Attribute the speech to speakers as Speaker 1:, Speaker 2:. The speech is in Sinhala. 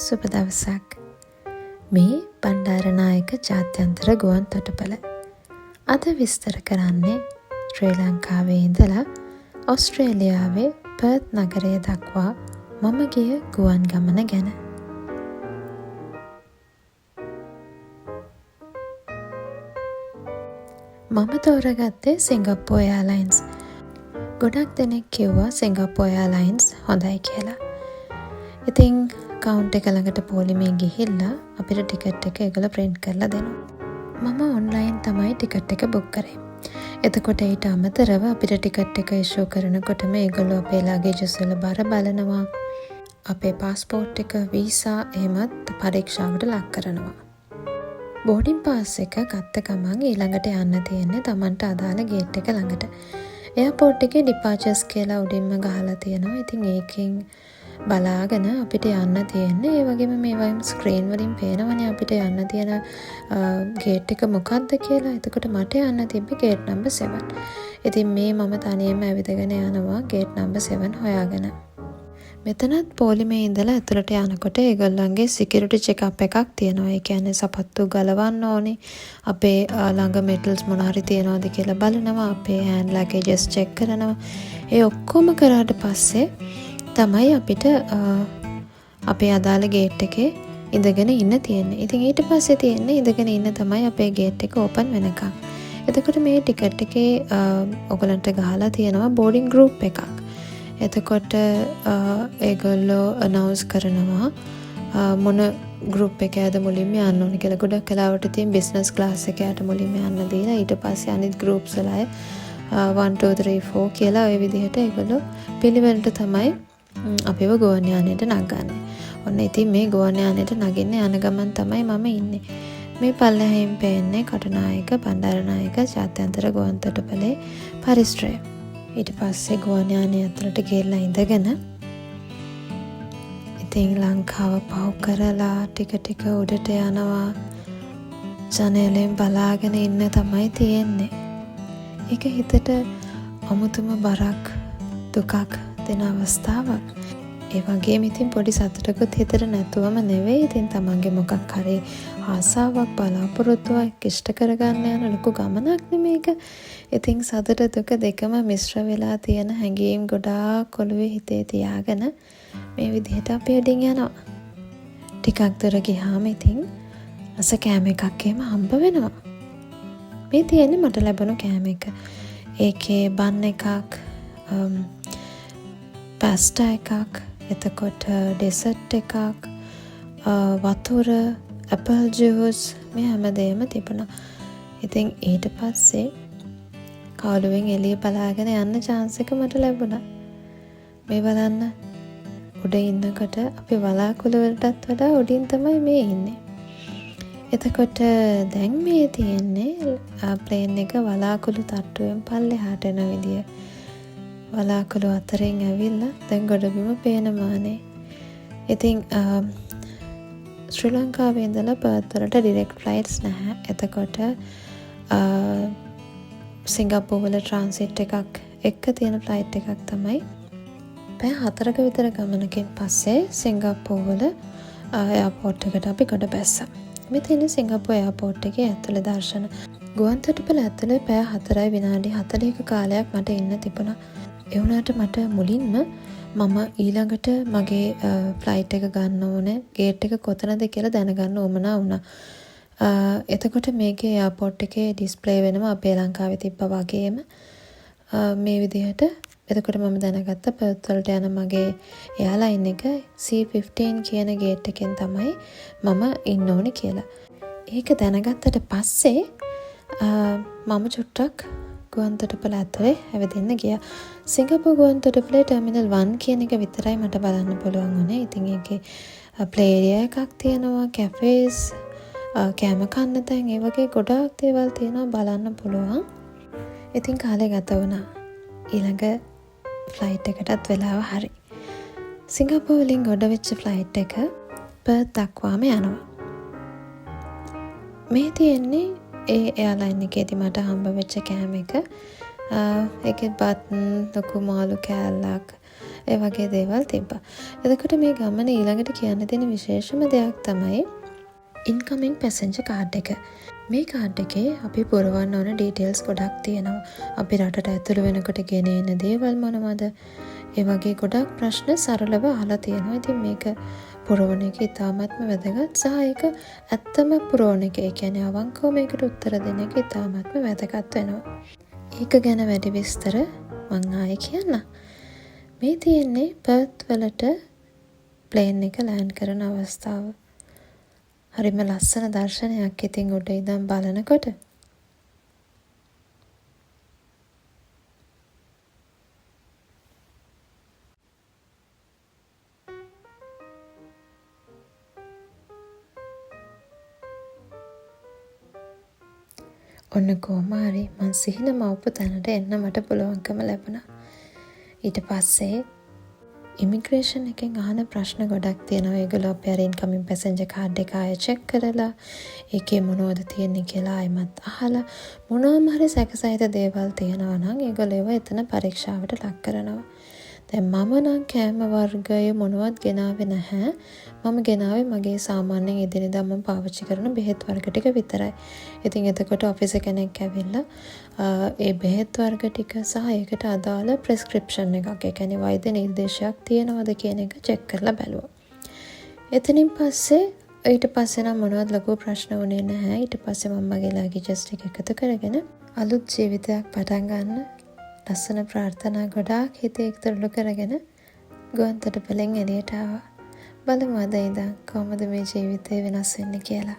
Speaker 1: සුබ දවසක්. මේ බණ්ඩාරනායක ජාත්‍යන්තර ගුවන් තොටුපළ. අද විස්තර කරන්නේ ශ්‍රී ලංකාවේ ඉඳලා ඔස්ට්‍රේලියාවේ පර්ත් නගරය දක්වා මම ගිය ගුවන් ගමන ගැන. මම තෝරගත්තේ සිංගප්පූ එයාලයින්ස්. ගොඩක් දෙනෙක් කිව්වා සිංගප්පූ එයාලයින්ස් හොඳයි කියලා. ඉතින් කවුන්ටර් එක ළඟට පොලිමේ ගිහිල්ලා අපිට ටිකට් එක ඒගොල්ලෝ ප්‍රින්ට් කරලා දෙනවා. මම ඔන්ලයින් තමයි ටිකට් එක බුක් කරේ. එතකොට ඊට අමතරව අපිට ටිකට් එක ඉෂූ කරනකොටම ඒගොල්ලෝ අපේ ලගේජස් වල බර බලනවා. අපේ පාස්පෝර්ට් එක, වීසා එහෙමත් පරීක්ෂාවට ලක් කරනවා. බෝඩින් පාස් එක ගත්ත ගමන් ඊළඟට යන්න තියෙන්නේ තමන්ට අදාළ ගේට් එක ළඟට. එයාපෝට් එකේ ඩිපාචර්ස් කියලා උඩින්ම ගහලා තියෙනවා. ඉතින් ඒකෙන් බලාගෙන අපිට යන්න තියෙන්නේ. ඒ වගේම මේවයින් ස්ක්‍රීන් වලින් පේනවනේ අපිට යන්න තියෙන ගේට් එක මොකක්ද කියලා. එතකොට මට යන්න තිබ්බේ ගේට් නම්බර් 7. ඉතින් මේ මම තනියම ඇවිදගෙන යනවා ගේට් නම්බර් 7 හොයාගෙන. මෙතනත් පොලිමේ ඉඳලා ඇතුළට යනකොට ඒගොල්ලන්ගේ සිකියුරිටි චෙක් අප් එකක් තියෙනවා. ඒ කියන්නේ සපත්තු ගලවන්න ඕනේ. අපේ ළඟ මෙටල්ස් මොන හරි තියෙනවද කියලා බලනවා. අපේ හෑන්ඩ් ලගේජස් චෙක් කරනවා. ඒ ඔක්කොම කරාට පස්සේ තමයි අපිට අපේ අදාළ ගේට් එකේ ඉඳගෙන ඉන්න තියෙන්නේ. ඉතින් ඊට පස්සේ තියෙන්නේ ඉඳගෙන ඉන්න තමයි අපේ ගේට් එක ඕපන් වෙනකන්. එතකොට මේ ටිකට් එකේ ඔයගලන්ට ගහලා තියෙනවා බෝඩින් ගෲප් එකක්. එතකොට ඒගොල්ලෝ අනවුන්ස් කරනවා මොන ගෲප් එකයද මුලින්ම යන්න ඕනේ කියලා. ගොඩක් වෙලාවට ඉතින් බිස්නස් ක්ලාස් එකයට මුලින්ම යන්න දීලා ඊට පස්සේ අනිත් ගෲප්ස් වල අය 1 2 3 4 කියලා ඔය විදිහට ඒගොල්ලෝ පිළිවෙලට තමයි අපිව ගුවන් යානයට නගන්නේ. ඔන්න ඉතින් මේ ගුවන් යානයට නගින්න යන ගමන් තමයි මම ඉන්නේ. මේ පල්ලෙහායින් පේන්නේ කටුනායක බණ්ඩාරනායක ජාත්‍යන්තර ගුවන් තොටුපළේ පරිසරය. ඊට පස්සේ ගුවන් යානය ඇතුළට ගිහිල්ලා ඉඳගෙන ඉතින් ලංකාව පහු කරලා ටික ටික උඩට යනවා. ජනේලෙන් බලාගෙන ඉන්න තමයි තියෙන්නේ. ඒක හිතට අමුතුම බරක්, දුකක් දෙන අවස්ථාවක්. ඒ වගේම ඉතින් පොඩි සතුටකුත් හිතට නැතුවම නෙවෙයි. ඉතින් තමන්ගේ මොකක් හරි ආසාවක්, බලාපොරොත්තුවක් ඉෂ්ට කරගන්න යන ලොකු ගමනක් නේ මේක. ඉතින් සතුට දුක දෙකම මිශ්‍ර වෙලා තියෙන හැඟීම් ගොඩාක් ඔළුවේ හිතේ තියාගෙන මේ විදිහට අපි උඩින් යනවා. ටිකක් දුර ගියාම ඉතින් රස කෑම එකක් එහෙම හම්බ වෙනවා. මේ තියෙන්නේ මට ලැබුණු කෑම එක. ඒකේ බන් එකක්, පැස්ටා එකක්, එතකොට ඩෙසර්ට් එකක්, වතුර, ඇපල් ජූස් මේ හැමදේම තිබුණා. ඉතින් ඊට පස්සේ කවුළුවෙන් එළිය බලාගෙන යන්න චාන්ස් එක මට ලැබුණා. මේ බලන්න, උඩ ඉන්නකොට අපි වලාකුළු වලටත් වඩා උඩින් තමයි මේ ඉන්නේ. එතකොට දැන් මේ තියෙන්නේ ප්ලේන් එක වලාකුළු තට්ටුවෙන් පල්ලෙහාට එන විදිය. වලාකුළු අතරින් ඇවිල්ලා දැන් ගොඩබිම පේනමානේ. ඉතින් ශ්‍රී ලංකාවේ ඉඳලා පර්ත් වලට ඩිරෙක්ට් ෆ්ලයිට්ස් නැහැ. එතකොට සිංගප්පූ වල ට්‍රාන්සිට් එකක් එක්ක තියෙන ෆ්ලයිට් එකක් තමයි. පැය 4ක විතර ගමනකින් පස්සේ සිංගප්පූ වල එයාපෝට් එකට අපි ගොඩ බැස්සා. මේ තියෙන්නේ සිංගප්පූ එයාපෝට් එකේ ඇතුළේ දර්ශන. ගුවන් තොටුපළ ඇතුළේ පැය 4යි විනාඩි 40ක කාලයක් මට ඉන්න තිබුණා. ඒ වුණාට මට මුලින්ම මම ඊළඟට මගේ ෆ්ලයිට් එක ගන්න ඕනේ ගේට් එක කොතනද කියලා දැනගන්න උවමනා වුණා. එතකොට මේකේ එයාපෝට් එකේ ඩිස්ප්ලේ වෙනවා අපේ ලංකාවේ තිබ්බා වගේම මේ විදිහට. එතකොට මම දැනගත්තා පර්ත් වලට යන මගේ එයාලයින් එක C15 කියන ගේට් එකෙන් තමයි මම ඉන්න ඕනේ කියලා. ඒක දැනගත්තට පස්සේ මම චුට්ටක් ගුවන් තොටුපළ ඇතුලේ ඇවිදින්න ගියා. සිංගප්පූ ගුවන් තොටුපළේ ටර්මිනල් 1 කියන එක විතරයි මට බලන්න පුළුවන් වුණේ. ඉතින් ඒකේ ප්ලේ ඒරියා එකක් තියෙනවා, කැෆේස්, කෑම කන්න තැන්, ඒ වගේ ගොඩාක් දේවල් තියෙනවා බලන්න පුළුවන්. ඉතින් කාලේ ගත වුණා. ඊළඟ ෆ්ලයිට් එකටත් වෙලාව හරි. සිංගප්පූ වලින් ගොඩ වෙච්ච ෆ්ලයිට් එක පර්ත් දක්වාම යනවා. මේ තියෙන්නේ ඒ එයාලයින් එකේදී මට හම්බ වෙච්ච කෑම එක. ඒකෙත් බත්, ලොකු මාළු කෑල්ලක්, ඒ වගේ දේවල් තිබ්බා. එතකොට මේ ගමන ඊළඟට කියන්න තියෙන විශේෂම දෙයක් තමයි ඉන්කමින් පැසෙන්ජර් කාඩ් එක. මේ කාඩ් එකේ අපි පුරවන්න ඕන ඩීටේල්ස් ගොඩක් තියෙනවා. අපි රටට ඇතුළු වෙනකොට ගෙන එන දේවල් මොනවද? ඒ වගේ ගොඩක් ප්‍රශ්න සරලව අහලා තියෙනවා. ඉතින් මේක පුරවන එක ඉතාමත්ම වැදගත් සහ ඒක ඇත්තම පුරවන එක, ඒ කියන්නේ අවංකව මේකට උත්තර දෙන එක ඉතාමත්ම වැදගත් වෙනවා. ඒක ගැන වැඩි විස්තර මං ආයේ කියන්නම්. මේ තියෙන්නේ පර්ත් වලට ප්ලේන් එක ලෑන්ඩ් කරන අවස්ථාව. හරිම ලස්සන දර්ශනයක් ඉතින් උඩ ඉඳන් බලනකොට. ඔන්න කොහොම හරි මං සිහින මවපු තැනට එන්න මට පුළුවන්කම ලැබුණා. ඊට පස්සේ ඉමිග්‍රේෂන් එකෙන් අහන ප්‍රශ්න ගොඩක් තියෙනවා. ඒගොල්ලෝ අපේ අර ඉන්කමින් පැසෙන්ජර් කාඩ් එක ආයෙ චෙක් කරලා ඒකේ මොනවද තියෙන්නේ කියලා ආයෙමත් අහලා මොනවාම හරි සැකසහිත දේවල් තියෙනවා නම් ඒගොල්ලෝ ඒවා එතන පරීක්ෂාවට ලක් කරනවා. දැන් මම නම් කෑම වර්ගය මොනවත් ගෙනාවේ නැහැ. මම ගෙනාවේ මගේ සාමාන්‍යයෙන් එදිනෙදා මම පාවිච්චි කරන බෙහෙත් වර්ග ටික විතරයි. ඉතින් එතකොට ඔෆිසර් කෙනෙක් ඇවිල්ලා ඒ බෙහෙත් වර්ග ටික සහ ඒකට අදාළ ප්‍රෙස්ක්‍රිප්ෂන් එකක්, ඒ කියන්නේ වෛද්‍ය නිර්දේශයක් තියෙනවද කියන එක චෙක් කරලා බැලුවා. එතනින් පස්සේ ඊට පස්සේ නම් මොනවත් ලොකු ප්‍රශ්න වුණේ නැහැ. ඊට පස්සේ මම මගේ ලගේජස් ටික එකතු කරගෙන අලුත් ජීවිතයක් පටන් ගන්න ලස්සන ප්‍රාර්ථනා ගොඩාක් හිතේ ඉතුරු කරගෙන ගුවන් තොටුපළෙන් එළියට ආවා. බලමු අද ඉඳන් කොහොමද මේ ජීවිතේ වෙනස් වෙන්නේ කියලා.